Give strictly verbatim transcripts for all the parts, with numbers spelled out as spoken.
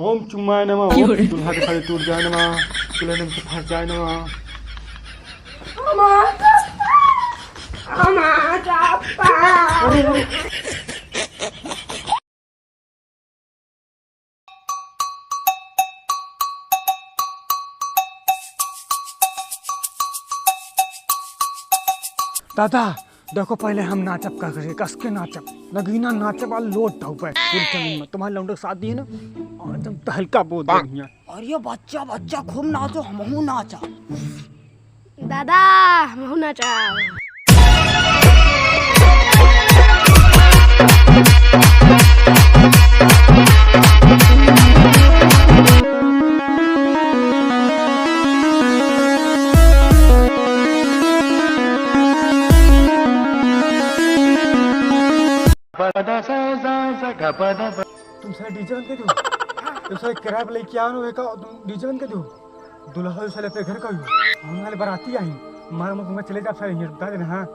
ओम चुम्माय नमः, ओम दूल्हा के साड़ी टूट जाए नमः, दुल्हन से फंस जाए नमः। हमार चप्पा, हमार चप्पा। दादा, देखो, पहले हम नाचब का करे, कस के नाचब, नगीना नाचब और लोट ढाऊ पे फुल टाइम में। तुम्हारे लौंडे के शादी है ना, और एकदम तहलका बोल दे भैया। अरे बच्चा, बच्चा, खूब नाचो, हमहू नाचा। दादा, हमहू नाचा। तुम सारे डीजे बंद कर दो। तुम सारे किराए पे लेके आओ ना, तुम डीजे बंद कर दो। दुल्हा साले अपने घर का ही हो। हम वाले बाराती आई। मार मत, तुमका चले जा सारे, ये बता देना, हाँ।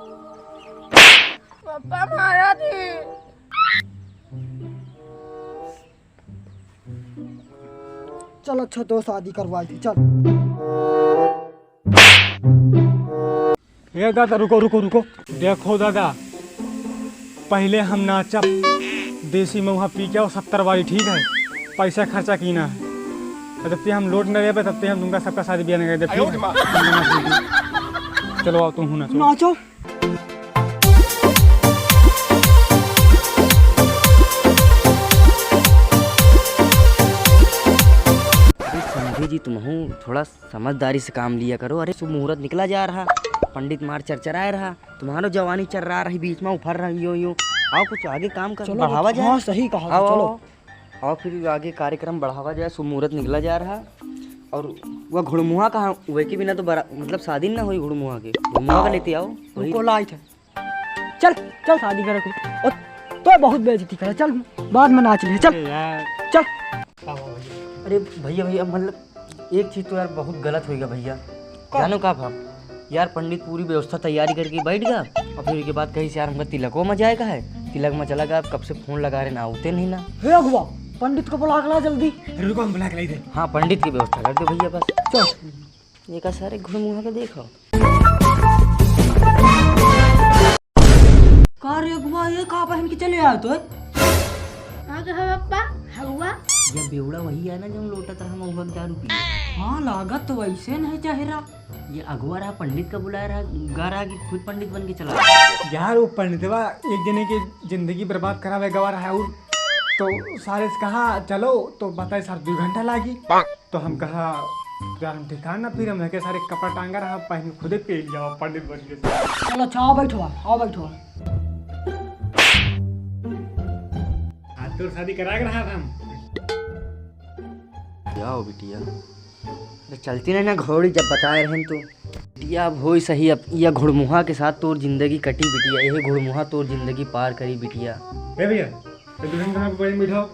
पापा मारा थी। चल अच्छा, तो शादी करवाई थी, चल। ए दादा, रुको, रुको, रुको। देखो दादा, पहले हम नाचब, देसी महुआ पी के और सत्तर वाली, ठीक है? पैसा खर्चा कीना है। और जब तक हम लोट न लेबे, तब तक हम तुमका सबका शादी बियाह न कर दे, ठीक है? चलो आओ, तुम हूँ नाचो। नाचो। अरे समधी जी, तुमहू थोड़ा समझदारी से काम लिया करो। अरे, शुभ मुहूर्त निकला जा रहा, पंडित मार चरचराए रहा, तुम्हारो जवानी चर्रा रही, बीच में उफर रही, यो, यो। आओ, कुछ आगे काम कर, चलो, बढ़ावा जाए। हाँ, सही कहा, आओ, चलो। आओ, आओ, फिर आगे कार्यक्रम बढ़ावा जाए, शुभ मुहूर्त निकला जा रहा। और वह घुड़मुहा कहाँ, वह के बिना तो बरा-, मतलब, शादी ना होई घुड़मुहा के। घुड़मुहा का लेते आओ, वही। रुको, लाइट है। चल, चल शादी करे को। ओ, तो बहुत बेइज्जती करे। चल, बाद में नाच ले, चल। अरे यार। चल। अरे भैया, भैया, मतलब, एक चीज तो यार बहुत गलत होइगा भैया। का? जानो का भाव? यार, पंडित पूरी व्यवस्था तैयारी करके बैठ गया और फिर उसके बाद कही से, "यार, हमका तिलको में जाए का है।" तिलक में चला गया, कब से फोन लगा रहे ना, आते नहीं ना। हे अगुआ, पंडित को बुला के ला जल्दी। अरे रुको, हम बुला के लाई थे। हाँ, पंडित की व्यवस्था कर दो भैया बस। चल। ये का सारे घुड़मुहा के देखो। का रे अगुआ, ये का पहन के चले आए तो? हाँ, तो हम अप्पा, हगुआ। ये बेवड़ा वही है ना, जो लोटा तरह महुआ के दारू पी। हाँ, लागत तो वैसे नहीं चेहरा। ये अगुआ रहा, पंडित का बुलाया रहा, गा रहा कि खुद पंडित बन के चला। यार, वो पंडितवा एक जने की जिंदगी बर्बाद करावे गवा रहा है, और तो सारे से कहा, "चलो," तो बताए, "सर, दो घंटा लागी।" तो हम कहा, "यार, हम ठिकान ना, फिर हम के सारे कपड़ा टांगा रहा, पहन के खुदे पी लिया, पंडित बन के।" चलो, अच्छा, आओ बैठो, आओ बैठो। आज तो शादी करा के रहा था हम। क्या हो बिटिया? अरे चलती नहीं ना घोड़ी, जब बताए रहन तो। बिटिया, अब होई सही, अब या घुड़मुहा के साथ तोर जिंदगी कटी बिटिया, यही घुड़मुहा तोर जिंदगी पार करी बिटिया। ए भैया, ए दुल्हन के साथ बैठ, बैठाओ।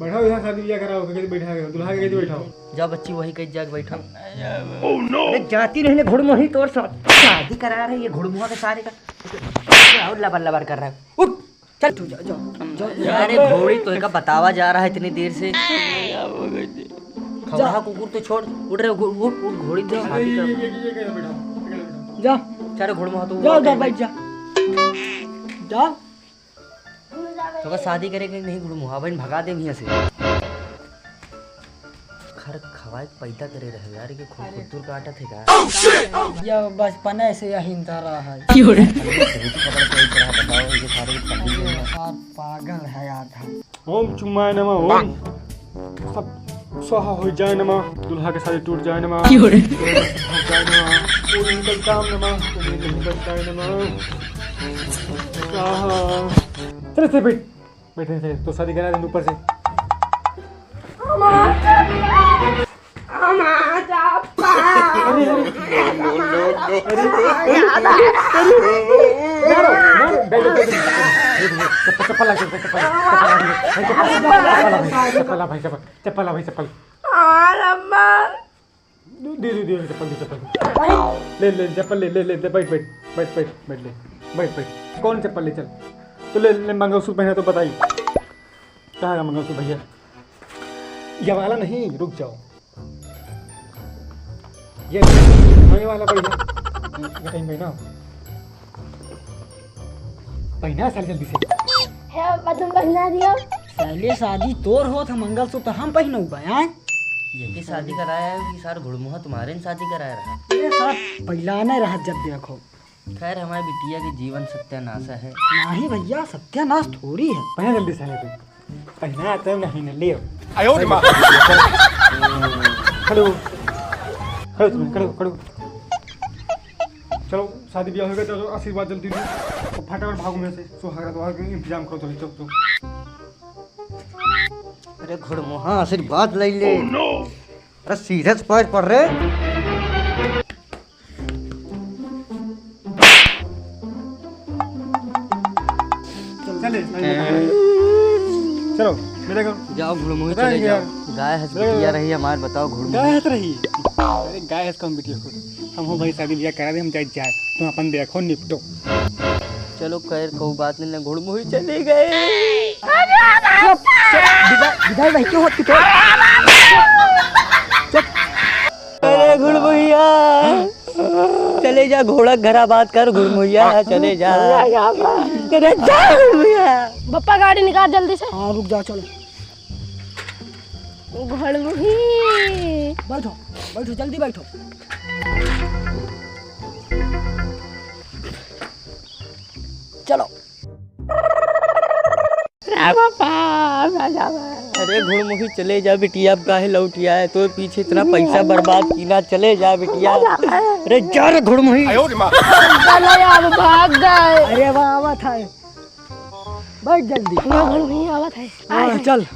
बैठाओ, यहाँ शादी ब्याह कराओ, कहीं बैठा गया, दुल्हा के कहीं बैठाओ। जा बच्ची, वही कहीं जाके बैठा। Oh no! अरे जाती नहीं ना घुड़मुही तोर साथ। शादी करा रहे ये घुड़मुहा के सारे का। और लबर लबर कर रहा है। उठ। चल तू जा, जा, जा। अरे घोड़ी तो का बतावा जा रहा है इतनी देर से। खौरा कुकुर तो छोड़, उठ रे, उठ, उठ, उठ, घोड़ी तो जा। शादी कर। ये, ये, ये, ये, ये, बैठा, ये, ये, बैठा। जा। चल घुड़मुहा तू जा, उठ, उधर बैठ जा। जा। तो का शादी करे के नहीं घुड़मुहा बहन भगा दे यहाँ से। खर खवाए के पैदा करे रहे यार, के खुद अरे। खुद दूर काटत है का? या बचपने से यही तरह है। की हो रे? बताओ, ये सारे के तकलीफ है। यार पागल है यार। ओम चुम्माय नमः, ओम सब स्वाहा हो जाए नमः, दुल्हा के शादी टूट जाए नमः। की हो रे? दुल्हा के शादी टूट जाए नमः, ओम निकल काम नमः, ओम निकल काम नमः। स्वाहा। चल, चल, बैठ। बैठे थे, तो शादी करा देंगे ऊपर से। अरे, अरे। अरे, अरे, अरे, अरे, मारो, मारो, बैठ, बैठ, बैठ, बैठ। चप्पल, चप्पल ला, चप्पल, चप्पल, चप्पल ला, भाई, चप्पल, चप्पल ला, भाई, चप्पल, चप्पल ला, भाई, चप्पल। दे, दे, दे, दे, चप्पल दे, चप्पल दे। ले, ले, चप्पल ले, ले, ले, ले, बैठ, बैठ, बैठ, बैठ, बैठ, ले, बैठ, बैठ। कौन चप्पल ले, चल। तो ले, ले, मंगलसूत्र पहना तो बताई। कहाँ का मंगलसूत्र भैया? ये वाला नहीं, रुक जाओ। ये, हाँ, ये वाला बढ़िया। ये कहीं पहना। पहना साले जल्दी से। हे, अब्बा, तुम पहना दियो। साले, शादी तोर होत है, मंगलसूत्र हम पहनऊ बा, आय? ये के शादी कराया है कि सार घुड़मुहा तुम्हारे न शादी कराया रहा? ये सार पहला नहीं रहा जब देखो। खैर, हमारे बिटिया के जीवन सत्यानाश है। नहीं भैया, सत्यानाश थोड़ी है। पहना जल्दी साले तू। पहना तो नहीं न लियो। आयो रे माँ। खड़ो। खड़ो तुम, खड़ो, खड़ो। चलो, शादी ब्याह हो गया, चलो आशीर्वाद जल्दी दो। तो फटाफट भागो मेरे से, सुहागरात वागरात का इंतजाम करो, चलो, चलो, चलो। अरे घुड़मुहा, आशीर्वाद ले ले। अरे सीधे से पैर पड़ रे। चले, चलो, मेरे घर। जाओ घुड़मुही, पता है चले क्या? जाओ। गाय हंस मेरे बिटिया घर। रही हमार, बताओ घुड़मुही। गाय हंस रही? अरे गाय हंस कौन बिटिया को? हम हो भाई शादी ब्याह करा दे, हम जाए जाए, तुम अपन देखो निपटो। चलो खैर, कोई बात नहीं, ना घुड़मुही चली गई। चुप, चुप, बिगाड़, बिगाड़ रही क्यों होती तो? चुप। अरे घुड़मुहिया, चले जा घोड़ा घरा बात कर घुड़मुहिया, चले जा। अरे जा घुड़मुहिया। बप्पा गाड़ी निकाल जल्दी से। हाँ रुक जा, चलो। घुड़मुही। बैठो, बैठो, जल्दी बैठो। चलो। अरे घुड़मुखी चले जा बिटिया, अब काहे लौटिया है? तो पीछे इतना पैसा बर्बाद कीना, चले जा बिटिया। अरे जा रे घुड़मुखी। चलो यार, भाग गए। अरे वाह, आवत है। बैठ जल्दी। घुड़मुखी आवत है। हाँ, चल।